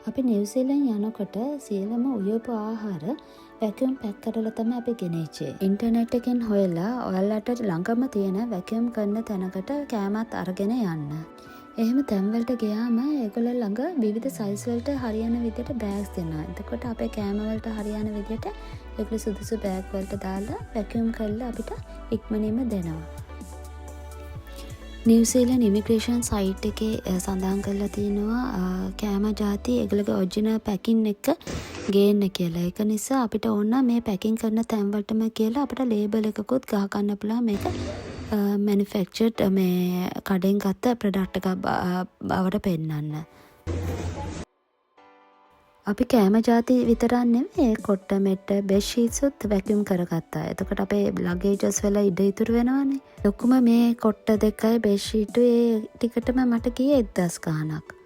අපි නිව්සීලන්ත යනකොට සියලුම උයපු ආහාර වැකියුම් පැක් කරලා තමයි අපි ගෙනිච්චේ. ඉන්ටර්නෙට් එකෙන් හොයලා ඔයාලට ළඟම තියෙන වැකියුම් කරන තැනකට කෑමත් අරගෙන යන්න. එහෙම තැන්වලට ගියාම ඒගොල්ලෝ ළඟ විවිධ සයිස් වලට හරියන විදිහට බෑග්ස් දෙනවා. එතකොට අපේ කෑම වලට හරියන විදිහට ඒගොල්ලෝ සුදුසු බෑග් වලට දාලා වැකියුම් කරලා අපිට ඉක්මනින්ම දෙනවා. නිව්සීලන්ත ඉමිග්‍රේෂන් සයිට් එකේ සඳහන් කරලා තියෙනවා කෑම ජාති ඒගොල්ලෝගේ ඔරිජිනල් පැකින් එක ගේන්න කියලා. ඒක නිසා අපිට ඕන නම් මේ පැකින් කරන තැන් වලටම කියලා අපිට ලේබල් එකකුත් ගහ ගන්න පුළුවන්, මේක මැනුෆැක්චර්ඩ්, මේ කඩෙන් ගත්ත ප්‍රොඩක්ට් එකක් බවට පෙන්නන්න. අපි කෑම ජාති විතරක් නෙමෙයි, කොට්ට මෙට්ට බෙඩ් ෂීට්ස් උත් වැකියුම් කරගත්තා. එතකොට අපේ ලගේජස් වල ඉඩ ඉතුරු වෙනවනේ. ලොකුම මේ කොට්ට දෙකයි බෙඩ් ෂීට් ඒ ටිකටම මට ගියේ 1000 ගාණක්.